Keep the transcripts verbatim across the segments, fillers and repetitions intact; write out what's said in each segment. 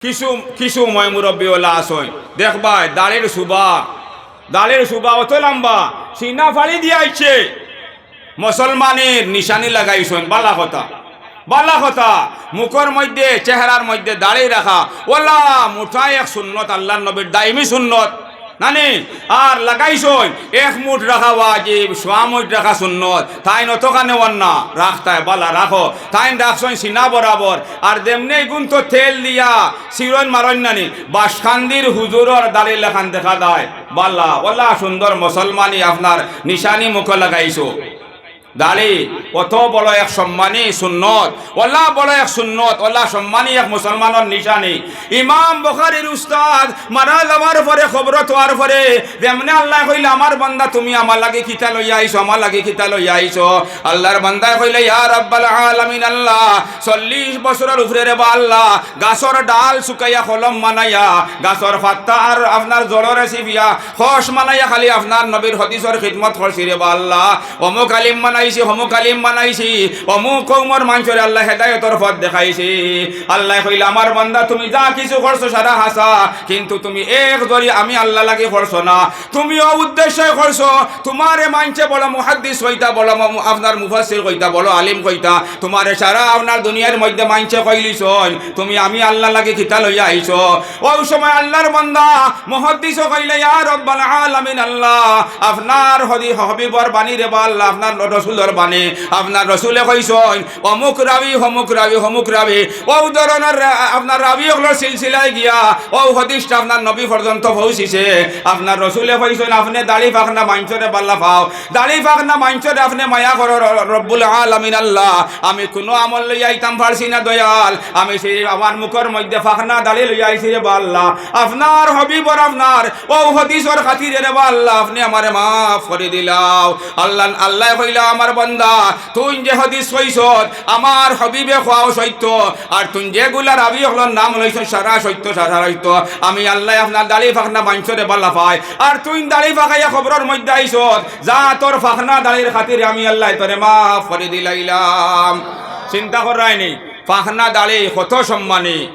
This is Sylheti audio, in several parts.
কিছু, কিছু ময় মুরব্বি ওলা আছইন, দেখবায় দাড়ির সুবা, দাড়ির সুবা অত লাম্বা, সিনা ফাড়ি দিয়া আইছে। মুসলমানির নিশানি লাগাইছইন, বালা কথা, বালা কথা। মুখর মধ্যে, চেহারার মধ্যে দাড়ি রাখা, ওলা মুঠা এক সুন্নত, আল্লার নবীর দাইমি সুন্নত। নানি, আর লাগাইছইন, এক মুঠ রাখা ওয়াজিব, সোয়া মুঠ রাখা সুন্নত। তাইন অতখানে অন্না রাখতায়, বালা রাখো। তাইন রাখছইন সিনা বরাবর। আর যেমনে ইগুন তো তেল দিয়া সিরইন মারইন নানি, বাসকান্দির হুজুরর দাড়ি লাখান দেখা যায়। বালা, ওলা সুন্দর মুসলমানি আপনার নিশানি মুখো লাগাইছো। দাড়ি অত বড় এক সম্মানী সুন্নত, ওলা বড় এক সুন্নত, ওলা সম্মানী এক মুসলমানর নিশানি। ইমাম বুখারীর উস্তাদ মারা যাওয়ার পরে, কবরো থওয়ার পরে, যেমনে আল্লায় কইলা, "আমার বান্দা, তুমি আমার লাগি কিতা লইয়া আইছো, আমার লাগি কিতা লইয়া আইছো?" আল্লার বান্দায় কইলা, "ইয়া রাব্বাল আলামিন আল্লাহ, চল্লিশ বছরর উপরে রে বা আল্লাহ, গাছর ডাল শুকাইয়া কলম বানাইয়া, গাছর পাত্তা আর আপনার জড়রে চিপিয়া, খস বানাইয়া খালি আপনার নবীর হাদিসর খিদমত করছি রে বা আল্লাহ।" অমুক আলিম বানাইছি, হমুক আলিম বানাইছি, অমুক কওমর মানষরে আল্লায় হেদায়তর পথ দেখাইছি। আল্লায় কইলা, "আমার বান্দা, তুমি যা কিছু করছো সারা হাছা, কিন্তু তুমি এক জরি আমি আল্লার লাগি করছো না। তুমি অউ উদ্দেশ্যে করছো, তুমারে মানষে বড় মুহাদ্দিস কইতা, বড় মু-, আপনার মুফাসসির কইতা, বড় আলিম কইতা, তুমারে সারা আপনার দুনিয়ার মধ্যে মানষে কইলিছইন, তুমি আমি আল্লার লাগি কিতা লইয়া আইছো?" অউ সময় আল্লার বান্দা মুহাদ্দিসও কইলা, "ইয়া রাব্বাল আলামিন আল্লাহ, আপনার হদি-, হাবিবর বাণী রে বা আল্লাহ, আপনার রসুলর বাণী।" আপনার রসুলে কইছইন, অমুক রাবি, হমুক রাবি, হমুক রাবি, অউ ধরনর রা-, আপনার রাবি অকলর সিলসিলায় গিয়া অউ হাদিসটা আপনার নবী পর্যন্ত পৌঁছিছে। আপনার রসুলে কইছইন, "আপনে দাড়ি পাকনা মানষরে বালা পাও, দাড়ি পাকনা মানষরে আপনে মায়া করো, র-, রব্বুল আলামিন আল্লাহ, আমি কুনু আমল লইয়া আইতাম পারছি না দয়াল, আমি সেই আমার মুখর মধ্যে পাকনা দাড়ি লইয়া আইছি রে বা আল্লাহ, আপনার হাবিবর আপনার অউ হাদিসর খাতিরে রে বা আল্লাহ, আপনে আমারে মাফ করি দিলাও।" আল্লাহ, আল্লায় কইলা, "আমার বান্দা, তুইন যে হাদিস কইছত, আমার হাবিবে কওয়াও সত্য, আর তুইন যেগুলা রাবি অকলর নাম লইছত, সারা সত্য, সারা সত্য। আমি আল্লায় আপনার দাড়ি পাকনা মানষরে বালা পাই, আর তুইন দাড়ি পাকাইয়া কবরর মধ্যে আইছত, যা তোর পাকনা দাড়ির খাতিরে আমি আল্লায় তোরে মাফ করি দিলাইলাম।" চিন্তা কররায়নি, পাকনা দাড়ি কত সম্মানী,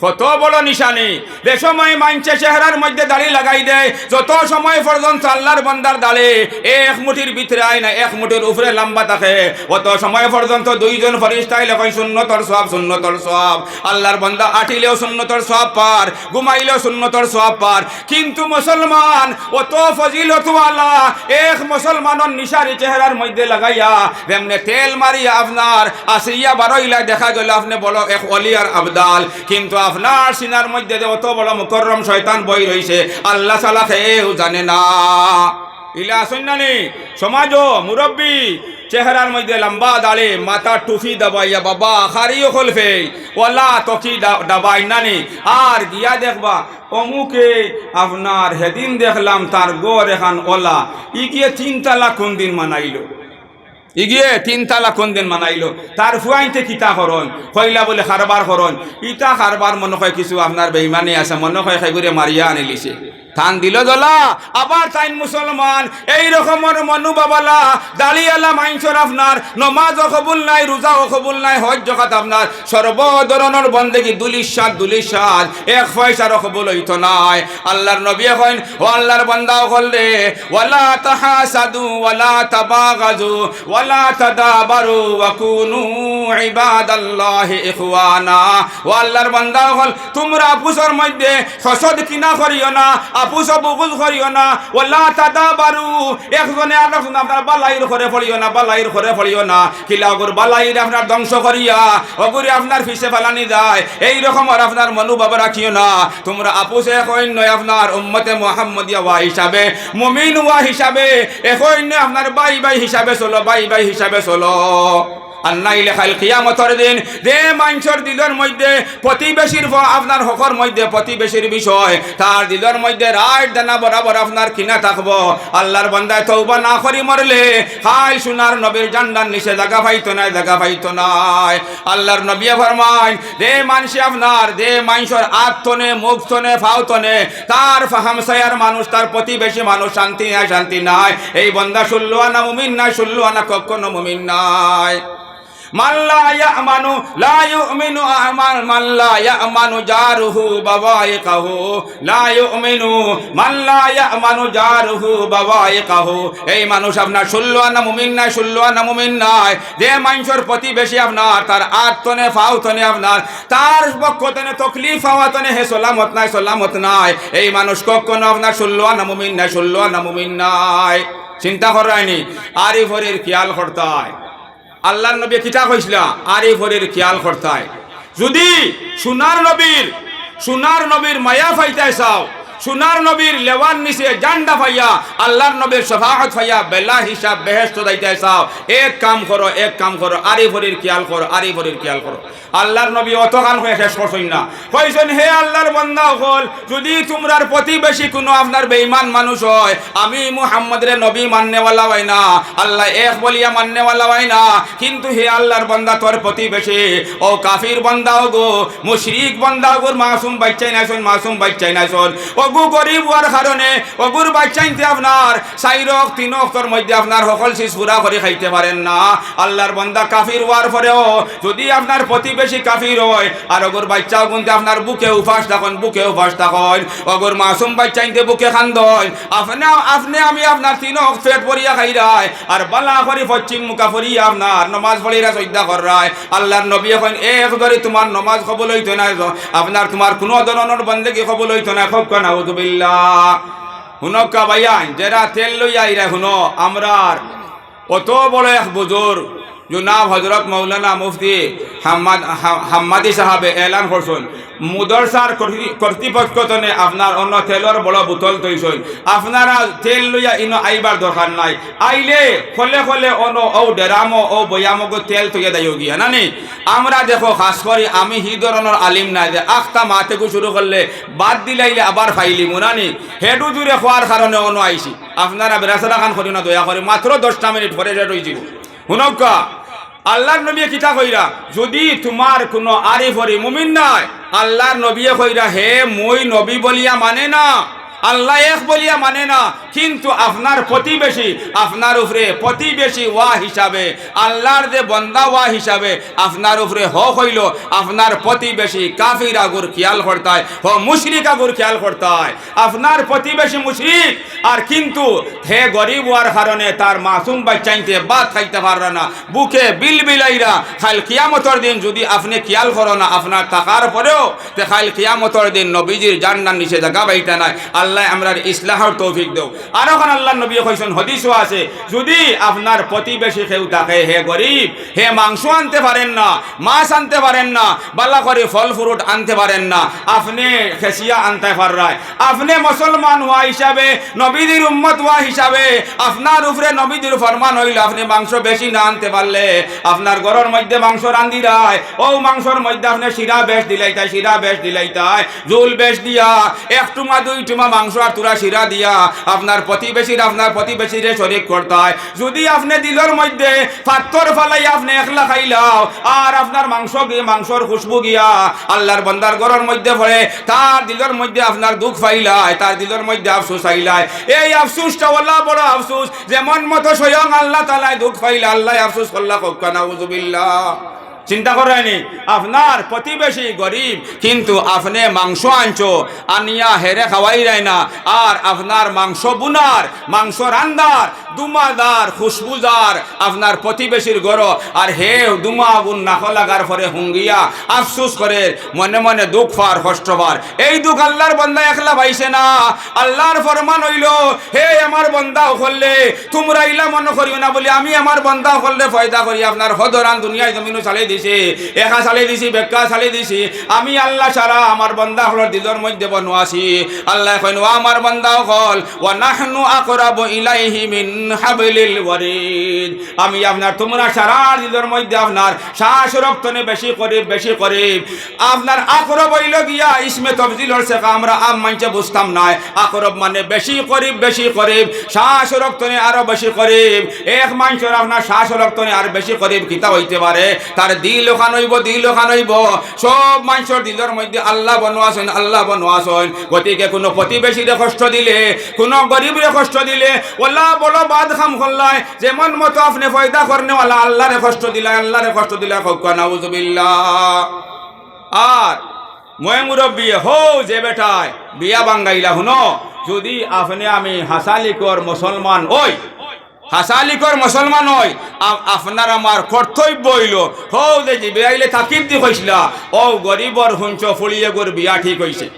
কত বড় নিশানি। যে সময় মানষে চেহারার মধ্যে দাড়ি লাগাই দেয়, যত সময় পর্যন্ত আল্লার বান্দার দাড়ি এক মুঠির ভিতরে আয় না, এক মুঠির উপরে লম্বা থাকে, অত সময় পর্যন্ত দুইজন ফিরিস্তায় লেখইন সুন্নতর সওয়াব, সুন্নতর সওয়াব। আল্লার বান্দা আটিলেও সুন্নতর সওয়াব পার, ঘুমাইলেও সুন্নতর সওয়াব পার। কিন্তু মুসলমান অত ফজিলতওয়ালা, এক মুসলমানর নিশানি চেহারার মধ্যে লাগাইয়া, যেমনে তেল মারিয়া আপনার আসিয়া বারইলা দেখা গেল আপনে বড় এক অলি আর আবদাল, কিন্তু আপনার সিনার মধ্যে যে অত বড় মুকররম শয়তান বই রইছে, আল্লাহ ছাড়া কেউ জানে না। ইলা আছইন না নি? সমাজো মুরব্বি, চেহারার মধ্যে লম্বা দাড়ি, মাথার টুপি দাবাইয়া, বাবা, খারি অকল ফেই, ওলা তকি দা-, দাবাই না নি? আর গিয়া দেখবা, অমুকে আপনার হেদিন দেখলাম তার ঘর এখান ওলা, ইগিয়ে তিন তালা কোন দিন মানাইলো? ইগিয়ে তিন তালা কোন দিন মানাইলো? তার ফুয়াইন্তে কিতা করইন? কইলা বুলে কারবার করইন। ইতা কারবার মনো কয় কিছু আপনার বেইমানি আছে, মনো কয় কেগুরে মারিয়া আনিলিছে। তান দিলো জ্বলা, আবার তাইন মুসলমান, এই রকমর মনোভাবআলা, দাড়িআলা মানষর আপনার নমাজও কবুল নায়, রোজাও কবুল নায়, হজ জকাত আপনার সর্ব ধরনর বন্দেগি ধুলিস্যাৎ, ধুলিস্যাৎ, এক পয়সারও কবুল অইতো নায়। আল্লার নবীয়ে কইন, ও আল্লার বান্দা অকল রে, ওয়ালা তাহাসাদু ওয়ালা তাবাগাজু ওয়ালা তাদাবারু ওয়া কুনু ইবাদাল্লাহি ইখওয়ানা। ও আল্লার বান্দা অকল, তুমরা আপুসর মধ্যে হসদ কিনা করিও না, আপুসো বুগুজ করিও না, ওয়ালা তাদাবারু, একজনে আরকজনর আপনার বালাইর খরে পড়িও না, বালাইর খরে পড়িও না। কিলা অগুর বালাইরে আপনার ধ্বংস করিয়া অগুরে আপনার পিছে ফালানি যায়, এই রকমর আপনার মনোভাব রাখিও না। তুমরা আপুসে এক অইন্যয় আপনার উম্মতে মুহাম্মদিয়া অওয়া হিসাবে, মুমিন অওয়া হিসাবে, এক অইন্যয় আপনার ভাই ভাই হিসাবে চলো, ভাই ভাই হিসাবে চলো। আর নাইলে কাইল কিয়ামতর দিন যে মানষর দিলর মধ্যে প্রতিবেশীর প-, আপনার হকর মধ্যে প্রতিবেশীর বিষয়, তার দিলর মধ্যে রাইর দানা বরাবর আপনার কিনা থাকবো। আল্লার বান্দায় তওবা না করি মরলে, কাইল সোনার নবীর ঝান্ডার নিচে জাগা পাইতো নায়, জাগা পাইতো নায়। আল্লার নবীয়ে ফরমাইন, যে মানষে আপনার, যে মানষর আত তনে, মুখ তনে, পাও তনে, তার ফা-, হামসায়ার মানুষ, তার প্রতিবেশী মানুষ শান্তি নাই, শান্তি নাই, এই বান্দা ষোল্ল আনা মুমিন নায়, ষোল্ল আনা কখনো মুমিন নায়। من لا يأمن، لا يؤمن، من لا يأمن جاره بوائقه، لا يؤمن من لا يأمن جاره بوائقه। এই মানুষ আপনার ষোলো আনা মুমিন নায়, ষোলো আনা মুমিন নায়। যে মানষর প্রতিবেশী আপনার, তার আত তনে, ফাও তনে আপনার, তার পক্ষ তনে তকলিফ পাওয়া তনে হে সলামত নায়, সলামত নায়। এই মানুষ কখনো আপনার ষোলো আনা মুমিন নায়, ষোলো আনা মুমিন নায়। চিন্তা কররায়নি, আরি ফরির খিয়াল করতায়। আল্লার নবী কিতা কইছলা? আরি ফরির খিয়াল করতায়। যুদি সোনার নবীর, সোনার নবীর মায়া পাইতায় চাও, সোনার নবীর লেওয়ার নিচে জান্ডা পাইয়া, আল্লার নবীর শফাআত পাইয়া, বেলা হিসাব বেহেশত যাইতায় চাও, এক কাম করো, এক কাম করো, আরি ফরির খিয়াল করো, আরি ফরির খিয়াল করো। আল্লার নবী অতখান কইয়া শেষ করছইন না, কইছইন, হে আল্লার বান্দা অকল, যুদি তুমরার প্রতিবেশী কুনু আপনার বেঈমান মানুষ অয়, আমি মুহাম্মদরে নবী মাননেওয়ালা অয় না, আল্লা এক বলিয়া মাননেওয়ালা অয় না, কিন্তু হে আল্লার বান্দা, তোর প্রতিবেশী অউ কাফির বান্দা অগু, মুশরিক বান্দা অগুর মাসুম বাইচ্চাইন আছইন, মাসুম বাইচ্চাইন আছইন, অগু গরিব অওয়ার কারণে অগুর বাইচ্চাইন্তে আপনার চাইর অক্ত, তিন অক্তর মধ্যে আপনার হকল চিজ পুরা করি খাইতে পারের না। আল্লার বান্দা কাফির অওয়ার পরেও যুদি আপনার প্রতিবেশী কাফির অয়, আর অগুর বাইচ্চা অগুন্তে আপনার বুকে উপাস থাকইন, বুকে উপাস থাকইন, অগুর মাসুম বাইচ্চাইন্তে বুকে কান্দইন, আপনে, আপনে আমি আপনার তিন অক্ত পেট ভরিয়া খাইরায়, আর বালা করি পশ্চিম মুখা ফিরিয়া আপনার নমাজ পড়িরা সইজদা কররায়। আল্লার নবীয়ে কইন, এক ধরি তুমার নমাজ কবুল অইতো নায়, আপনার তুমার কুনু ধরনর বন্দেগি কবুল অইতো নায়। কউক্কা নাউজুবিল্লাহ। হুনউক্কা ভাইয়াইন, যেরা তেল লইয়া আইরা, হুনো, আমরার অত বড় এক বুজুর্গ জনাব হজরত মৌলানা মুফতি হাম্মাদ-, হা-, হাম্মাদি সাহেবে এলান করছইন, মুদরসার কর্তৃ-, কর্তৃপক্ষ তনে আপনার অনো তেলর বড় বোতল থইছইন। আপনারা তেল লইয়া ইনো আইবার দরকার নাই। আইলে খলে খলে অনো অউ ডেরামো, অউ বয়ামগো তেল থইয়া দাইও গিয়া, নানি? আমরা দেখো, খাছ করি আমি হি ধরনর আলিম নায় যে আখতা মাতেগু শুরু করলে বাদ দিলাইলে আবার ফাইলিমু, নানি? হেডু জুরে কওয়ার কারণে অনো আইছি। আপনারা বেড়াছেড়া খান করিও না, দয়া করি, মাত্র দশটা মিনিট পরে শেষ অইযিবো। হুনউক্কা, আল্লার নবীয়ে কিতা কইরা? যুদি তুমার কুনু আরি ফরি মুমিন নায়, আল্লার নবীয়ে কইরা, হে মুই নবী বলিয়া মানে না, আল্লা এক বলিয়া মানে না, কিন্তু আপনার প্রতিবেশী, আপনার উপরে প্রতিবেশী অওয়া হিসাবে, আল্লার যে বন্দা অওয়া হিসাবে আপনার উপরে হক অইলো, আপনার প্রতিবেশী কাফির আগুর খিয়াল করতায়, হ মুশরিক আগুর খিয়াল করতায়। আপনার প্রতিবেশী মুশরিক, আর কিন্তু হে গরিব অওয়ার কারণে তার মাসুম বাইচ্চাইন্তে ভাত খাইতা পাররা না, বুকে বিল বিলাইরা। কাইল কিয়ামতর দিন যুদি আপনে খিয়াল করো না, আপনার থাকার পরেও, তে কাইল কিয়ামতর দিন নবীজির জান্ডার নিচে জাগা পাইতা নায়। আল্লায় আমরার ইসলাহর তৌফিক দেও। আরোখান আল্লার নবীয়ে কইছইন, হাদিসও আছে, যুদি আপনার প্রতিবেশী কেউ থাকে, হে গরিব, হে মাংস আনতে পারের না, মাছ আনতে পারের না, বালা করি ফল fruit আনতে পারের না, আপনে খেচিয়া আনতায় পাররায়। আপনে মুসলমান অওয়া হিসাবে, নবীজির উম্মত অওয়া হিসাবে, আপনার উপরে নবীজির ফরমান অইলো, আপনে মাংস বেশি না আনতে পারলে, আপনার ঘরর মধ্যে মাংস রান্ধিরায়, অউ মাংসর মধ্যে আপনে শিরা বেশ দিলাইতায়, শিরা বেশ দিলাইতায়, জুল বেশ দিয়া, এক টুমা দুই টুমা মাংস আর থুড়া শিরা দিয়া, আপনার প্রতিবেশীর, আপনার প্রতিবেশীরে শরিক করতায়। যুদি আপনে দিলর মধ্যে পাত্থর ফালাই আপনে একলা খাইলাও, আর আপনার মাংস গি-, মাংসর খুশবু গিয়া আল্লার বন্দার ঘরর মধ্যে পড়ে, তার দিলর মধ্যে আপনার দুখ পাইলায়, তার দিলর মধ্যে আফসুস আইলায়। এই আফসুসটা অলা বড় আফসুস, যেমন মতো স্বয়ং আল্লা তাআলায় দুখ পাইলা, আল্লায় আফসুস করলা, কউক্কা নাউজুবিল্লাহ। চিন্তা কররায়নি, আপনার প্রতিবেশী গরিব, কিন্তু আপনে মাংস আনছো, আনিয়া হেরে খাওয়াইরায় না, আর আপনার মাংস বুনার, মাংস রান্দার, দুমাদার, খুশবুদার আপনার প্রতিবেশীর ঘরো, আর হে দুমা আগুন নাকো লাগার পরে হুঙ্গিয়া আফসুস করের, মনে মনে দুখ পার, কষ্ট পার। এই দুখ আল্লার বন্দা একলা পাইছে না। আল্লার ফরমান অইলো, হে আমার বন্দা অকলরে, তুমরা ইলা মনো করিও না বুলি আমি আমার বন্দা অকলরে পয়দা করি আপনার হদরান দুনিয়ার জমিনো চালাই দিছি, একা চালাই দিছি, বেক্কা চালাই দিছি। আমি আল্লা ছাড়া আমার বন্দা অকলর দিলর মধ্যে বনো আছি। আল্লায় কইন, ও আমার বন্দা অকল, ওয়া নাহনু আকরাবু ইলাইহি মিন হাবলিল ওয়ারিদ। আমি আপনার, তুমরা ছাড়ার দিলর মধ্যে আপনার শ্বাস রক্তনে বেশি করিব, বেশি করিব। আপনার আকরব অইলো গিয়া ইসমে তফজিলর শেখা, আমরা আম মানষে বুঝতাম নায়। আকরব মানে বেশি করিব, বেশি করিব। শ্বাস রক্তনে আরো বেশি করিব। এক মানষর আপনার শ্বাস রক্তনে আর বেশি করিব কিতা অইতে পারে? তার দিল অখান অইবো, দিল অখান অইবো। সব মানষর দিলর মধ্যে আল্লাহ বনো আছইন, আল্লাহ বনো আছইন। গতিকে কুনু প্রতিবেশীরে কষ্ট দিলে, কুনু গরিবরে কষ্ট দিলে, অলা বড় বাদ কাম করলায়। যেমন মতো আপনে পয়দা করনেওয়ালা আল্লাহরে কষ্ট দিলায়, আল্লাহরে কষ্ট দিলায়, কউক্কা নাউজুবিল্লাহ। আর ময় মুরব্বি, হউ যে বেটায় বিয়া ভাঙ্গাইলা, হুনো, যুদি আপনে আমি হাছা লিকর মুসলমান অই, হাছা লিকর মুসলমান অই, আ-, আপনার আমার কর্তব্য অইলো, হউ যে জিব্রাইলে তাকিদ দি কইছলা, অউ গরিবর হুনছো ফুড়ি এগুর বিয়া ঠিক অইছে।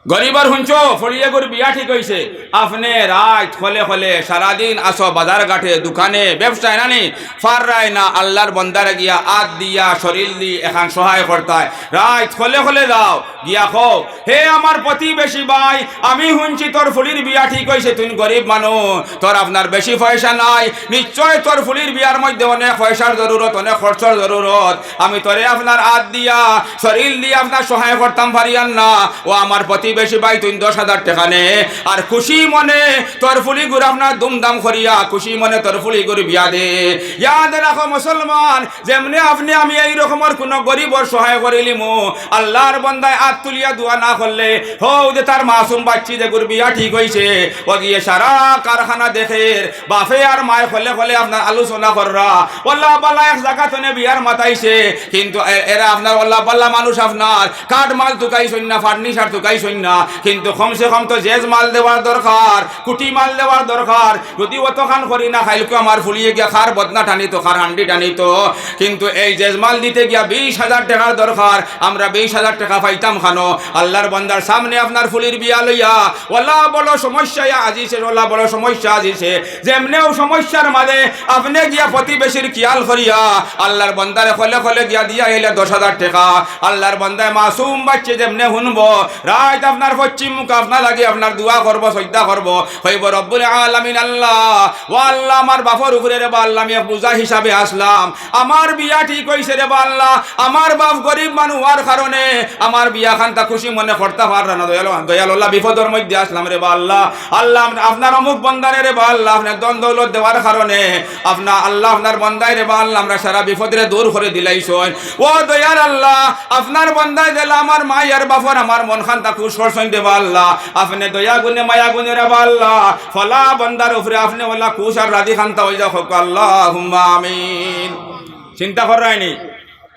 গরিবর হুনছো ফুড়ি এগুর বিয়া ঠিক অইছে। আপনে রাইত খলে খলে সারাদিন আছো বাজার ঘাটে, দোকানে, ব্যবসায় নানি, পাররায় না আল্লাহর বন্দারে গিয়া আত দিয়া, শরীল দি এখান সহায় করতায়। রাইত খলে খলে যাও, গিয়া কও, "হে আমার প্রতিবেশী ভাই, আমি হুনছি তোর ফুড়ির বিয়া ঠিক অইছে, তুই গরিব মানুষ, তোর আপনার বেশি পয়সা নাই, নিশ্চয় তোর ফুড়ির বিয়ার মধ্যে অনেক পয়সার জরুরত, অনেক খরচর জরুরত। আমি তোরে আপনার আত দিয়া, শরীল দিয়া আপনার সহায় করতাম পারিয়ার না। ও আমার প্রতিবেশী ভাই, তুই দশ হাজার টেকা নে, আর খুশি মনে তোর ফুড়িগুর আপনার ধুমধাম করিয়া খুশি মনে তোর ফুড়িগুর বিয়া দে।" ইয়াদ রাখো মুসলমান, যেমনে আপনে আমি এই রকমর কুনু গরিবর সহায় করিলিমু, আল্লাহর বন্দায় আত তুলিয়া দোয়া না করলে, হউ যে তার মাসুম বাচ্চি যেগুর বিয়া ঠিক অইছে, অগিয়ে সারা কারখানা দেখের, বাফে আর মায় খলে খলে আপনার আলোচনা কররা, অলা বালা এক জাগা তনে বিয়ার মাতাইছে, কিন্তু এ-, এরা আপনার অলা বালা মানুষ, আপনার কাঠ মাল তুকাইছইন না, ফার্নিচার তুকাইছইন না, কিন্তু কমসে কম তো জেজ মাল দেওয়ার দরকার, কুটি মাল দেওয়ার দরকার। যুদি অতখান করি না, কাইলকু আমার ফুড়িয়ে গিয়া কার বদনা টানিতো, কার হান্ডি টানিতো। কিন্তু এই জেজ মাল দিতে গিয়া বিশ হাজার টেকার দরকার, আমরা বিশ হাজার টেকা পাইতাম কানো? আল্লাহর বন্দার সামনে আপনার ফুড়ির বিয়া লইয়া অলা বড় সমস্যা আজিছে, অলা বড় সমস্যা আজিছে। যেমনেউ সমস্যার মাঝে আপনে গিয়া প্রতিবেশীর খিয়াল করিয়া আল্লাহর বন্দারে খলে খলে গিয়া দিয়া আইলে দশ হাজার টেকা, আল্লাহর বন্দায় মাসুম বাচ্চি যেমনে হুনবো, রাইত আপনার পশ্চিম মুখ আপনার লাগি আপনার দোয়া করবো, সইজদা করবো, কইবো, "রব্বুল আলামিন আল্লাহ, ও আল্লাহ, আমার বাফর উপরে রে বা আল্লাহ, আমি এক বুঝা হিসাবে আসলাম, আমার বিয়া ঠিক অইছে রে বা আল্লাহ, আমার বাফ গরিব মানুষ অওয়ার কারণে আমার বিয়া খানতা খুশি মনে করতা পাররা না, দয়াল, দয়াল আল্লাহ, বিপদর মধ্যে আসলাম রে বা আল্লাহ, আল্লাহ, আপ-, আপনার অমুক বন্দারে রে বা আল্লাহ, আপনে ধন দৌলত দেওয়ার কারণে আপনা আল্লাহ, আপনার বন্দায় রে বা আল্লাহ, আমরা সারা বিপদরে দূর করি দিলাইছইন। ও দয়াল আল্লাহ, আপনার বন্দায় দিলা আমার মাই আর বাফর আমার মন খানতা খুশ করছইন রে বা আল্লাহ, আপনে দয়া গুণে মায়া গুণে রে বা আল্লাহ, ফলা বন্দার উপরে আপনে অলা খুশ আর রাজি খানতা অইযাও, কউক্কা আল্লাহুম্মা আমিন।" চিন্তা কররায়নি?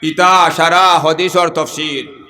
ইতা সারা হাদিসর তফসির।